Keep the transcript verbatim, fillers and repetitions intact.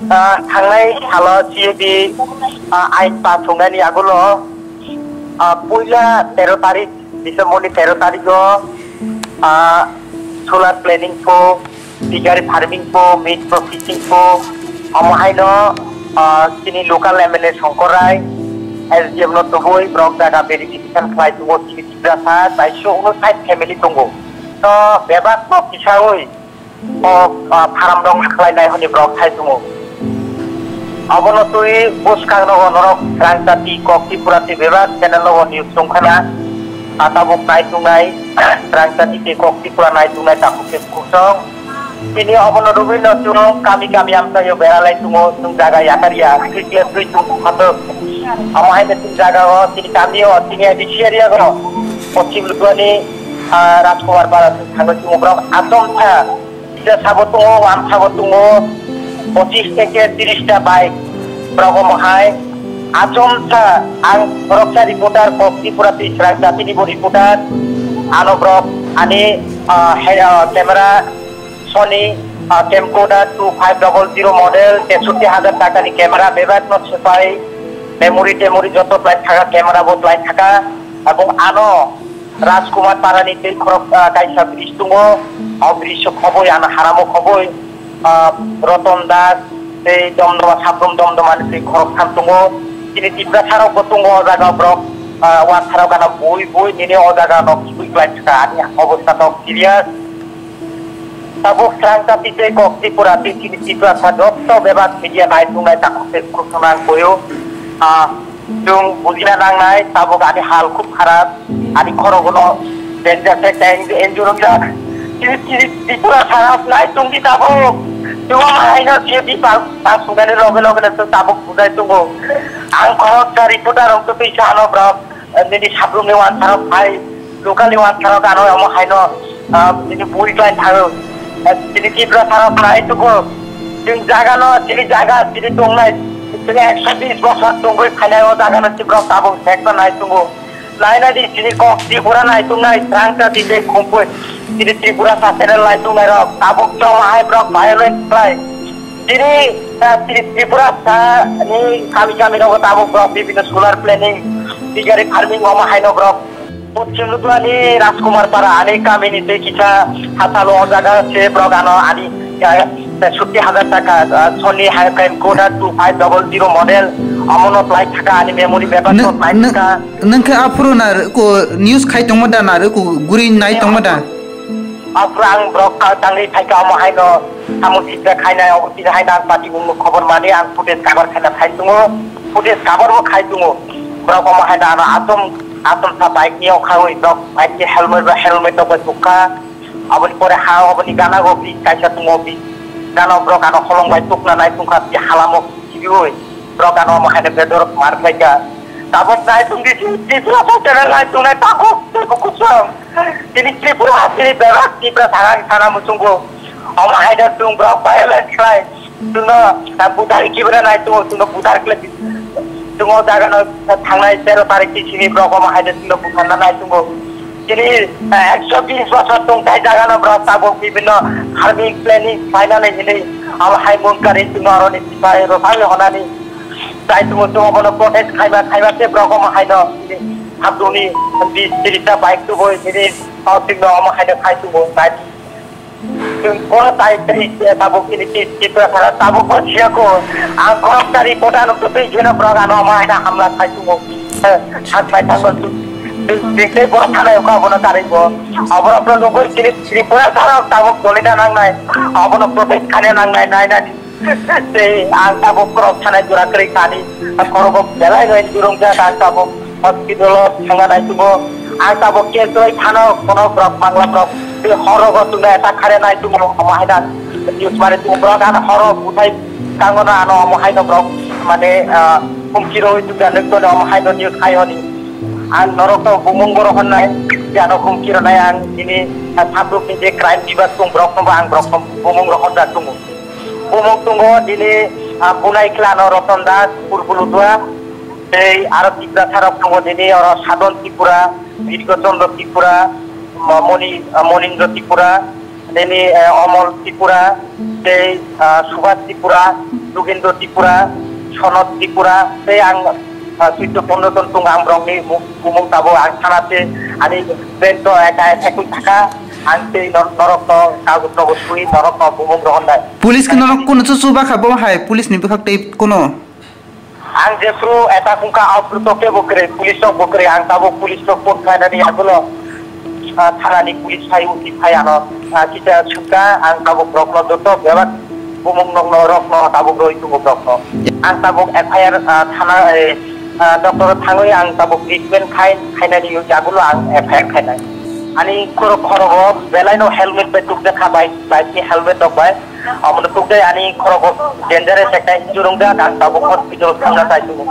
Ah, thangnai salo C A D, ah, ain pass wngnani agulo, ah, puila tero tarik December ni tero tarik o, ah, solar planning po, piggery farming po, meat processing po, omo haino, ah, chini local M L A Songkor Rai, S D M no tubui borok jaga verification khlai tongo, chini Tiprasa chaisho uno sait family tongo. To bebak no kisaui o, ah, pharam rok khlainai hwnwi borok thai tongo. Abono twi bwskang nogo norok Rangchati Kok Tripura tei bebak channel nogo news tongkhana. Ah, tabuk nai tongnai Rangchati tei Kok Tripura nai tongnai takhuk tei kuchong. Tini abono rwgwino chwng kami kami amchaio beralai tongo, chwng jaga yakarya, twi kle twi tung khatok. Amo haino chwng jaga o, chini kami o, chini A D C area o, Poschim Lukuani, ah, Rajkumar Para thangwi tongo borok achomsa. Kisa sabo tongo, wan sabo tongo, pochis theke tiris ta bike. Borok omo hai achomsa, ang khoroksa reporter, Kok Tripura tei Srang Jatini bo reporter. Ano borok ani, ah, he, ah, camera Sony, ah, camcorder two five double zero model, tesutti hajar takani camera bebak no sepai, memory temory joto plai thaka, camera bo plai thaka, ebong ano Rajkumar Parani tei khorok, ah, kaisa bridge tongo. O bridge o khoboi ano haramo khoboi, ah, Roton Das tei Domdoma, Sabrum Domdoma ni tei khorok tham tongo. Chini Tiprasa rok bo tongo o jaga o borok, ah, wansarok ano bui bui nini o jaga no kibui klai kha ani obostha tok serious. Tabuk Srang Jati tei Kok Tripura tei chini Tiprasa joto bebak media nai tongnai takhuk tei khoroksa nang boyo. Ah, Chwng bujina nangnai, tabuk ani hal khub kharap, ani khorogono danger se teng enjurumjak. Chini, chini Tripura sarap nai tongdi tabuk. Chwng haino chini bipal, bipal sugani loge loge no chwng tabuk bujai tongo. Ang khoroksa reporter rok twi sano borok, nini sabrumni wansarok phai. Locally wansarok ano omo haino, ah, chini bui klai thango. Ah, chini Tripura sarok nai tugo. Chwng jaga no, chini jaga, chini tongnai. Chwng ekso bis bosor tongwi phainai o jaga no chini borok tabuk seksa nai tongo. Nai nai di chini kok Tripura nai tongnai, Srang Jati tei Khumpui. Chini Tripura sa channel nai tongnai rok tabuk chong hai borok violence khlai. Chini, ah, chini Tripura sa ni kami kami rogo tabuk borok bibhinno solar planning, piggery farming omo haino borok Poschim Luduani Rajkumar Para ani kamini tei kisa hasalo o jaga se borok ano ani, ah, sukti hajar taka, ah, Sony hai camcorder two five double zero model omono plai thaka ani memory bebak no plai thaka. Nang khe aphuru na ko news khai tongma da na ko guri nai tongma da? Aphuru ang borok tangwi phaikha omo haino samung sikha khainai obo tini haino ang party mungno khobor mani ang footage cover khaina phai tongo, footage cover bo khai tongo. Borok omo haino ano atom atom sa bike ni okhawi borok bike ni helmet ba helmet rok bai tukha. Aboni pore ha oboni gana go bi kaisa tongo bi gana borok ano holong bai tukna nai tongkha bi halamo kibiwi borok ano omo haino bedor mar khlaikha. Tabok nai tongdi Tripura sa channel nai tongnai takhuk tei bukhuk song. Tini Tripura, tini bebak Tripura sana, sana muchungo. Omo haino chwng borok violence khlai. Chwngno, ah, buthar kibra nai tongo, chwngno buthar khlai. Chwng o jaga no thangnai tero tarik ni simi borok omo haino chwngno butharna nai tongo. Tini, ah, ekso bis bosor tongthai jaga no borok tabuk bibhinno farming planning khlainani hinwi abo hai mungkari chwngno aroni sipai rwphangwi honani. Chai tongo chwng obono protest khaima, khaima se borok omo haino. Habduni bis tirisa bike tubui tini, ah, chwngno omo haino khai tongo. Chwng bono tai tei tabuk tini Tripura sara tabuk bo siyako. Ang khoroksa reporter no twi jeno borok ano omo haino hamla khai tongo. Sak bai thango chwng tei borok thanai wngkha abono karwi bo. Oborok no nugwi tini Tripura sara tabuk dolina nangnai. Abono protest khaina nangnai nai nai. Tei ang tabuk khorok thanai jora kwrwi kani. Khorogo belai no injurung jak ang tabuk. Hospital o thangna nai tongo. Ang tabuk case rwi phano kono borok Bangla borok tei horo go tongna attack khaina nai tongo. Omo hai da news mari tongo borok ano horo buthai kango no ano omo hai no borok mane, ah, humki rwi tongna nukto no omo hai no news khai honi. Ang norok no bumung borok honnai je ano humki rwnai ang tini, ah, sabruk ni je crime bibak tong borok no bo ang borok no bumung rok honjak tongo. Bumung tongo tini, ah, Bunai Kla no Roton Das, Purbo Ludua. Tei aro Tiprasa rok tongo tini oro Sadon Tripura, Birgo Chandra Tripura, Mo-, Moni-, Monindra Tripura, Nini, eh, Omol Tripura, tei, ah, Subhas Tripura, Jugindra Tripura, Sonot Tripura, tei ang, ah, suitu pondro ton tung ang borokni mu-, bumung tabuk ang thana se ani bento eka ekui thaka, ang tei nor-, norokno kago togo sui norokno bumung rohonnai. Police ke norok kono chuchu bakha bo hai, police ni bwkhak tei kono. Ang jephru eta kungka aphru to kebo kwrwi, police rok bo kwrwi, ang tabuk police rok phone khlainani yagulo, ah, thanani police phai uti phai ano, ah, kisa sungka, ang tabuk rokno joto bebak bumung nokno rokno tabuk roi tungo rokno. Ang tabuk F I R, ah, thana, eh, ah, doctor thangwi ang tabuk treatment khai, khainani yagulo ang F I R khainai. Ani khoro-, khorogo belaino helmet bai tukjakha, bike, bike ni helmet rok bai. Omono tukdai ani khorogo dangerous ekta injury wngjak, ang tabuk hospital thangna chai tongo.